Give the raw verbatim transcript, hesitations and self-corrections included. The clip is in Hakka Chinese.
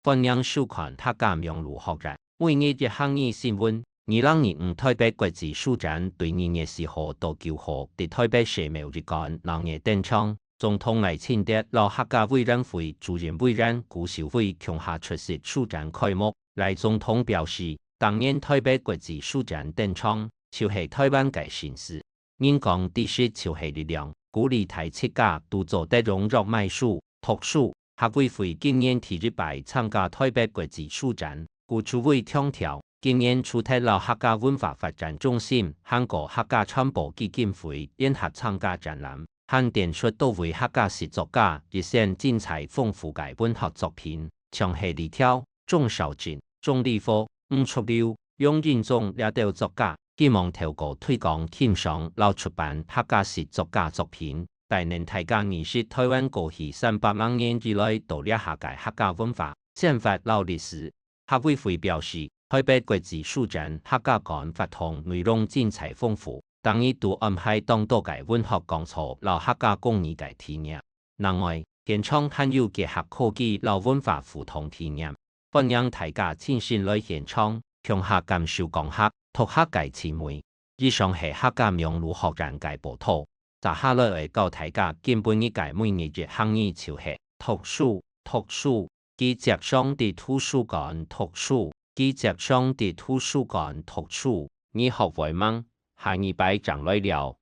歡迎收看客家網路學院每日一客語新聞。二零二五臺北國際書展對二月四號到九號，在臺北世貿一館兩日展場。總統賴清德摎客家委員會主任委員古秀惠共下出席書展開幕。賴總統表示，逐年臺北國際書展展場，就係臺灣个盛事。 人講知識就係力量，鼓勵大自家都做得踴躍買書、讀書。客委會今年第一擺參加臺北國際書展，古主委強調，今年除忒摎客家文化發展中心還過客家傳播基金會聯合參加展覽，還展出多位客家籍作家一生精彩豐富个文學作品，像係李挑、鍾肇政、鍾理和、吳濁流、楊任忠這兜作家。 希望透過推廣、欣賞摎出版客家籍作家作品，帶領大家認識臺灣過去三百零年以來到這下个客家文化、生活摎歷史。客委會表示，臺北國際書展客家館活動內容精彩豐富，逐日都安排當多个文學講座摎客家公益个體驗。另外，現場還有結合科技摎文化互動體驗， 歡迎大家親身來現場，共下感受講客、讀客个趣味。以上係客家網路學院个報導，接下來愛教大家今晡日个每日一客語就係讀書、讀書，佢輒常在圖書館讀書，佢輒常在圖書館讀書。你學會吂？下二擺正來尞。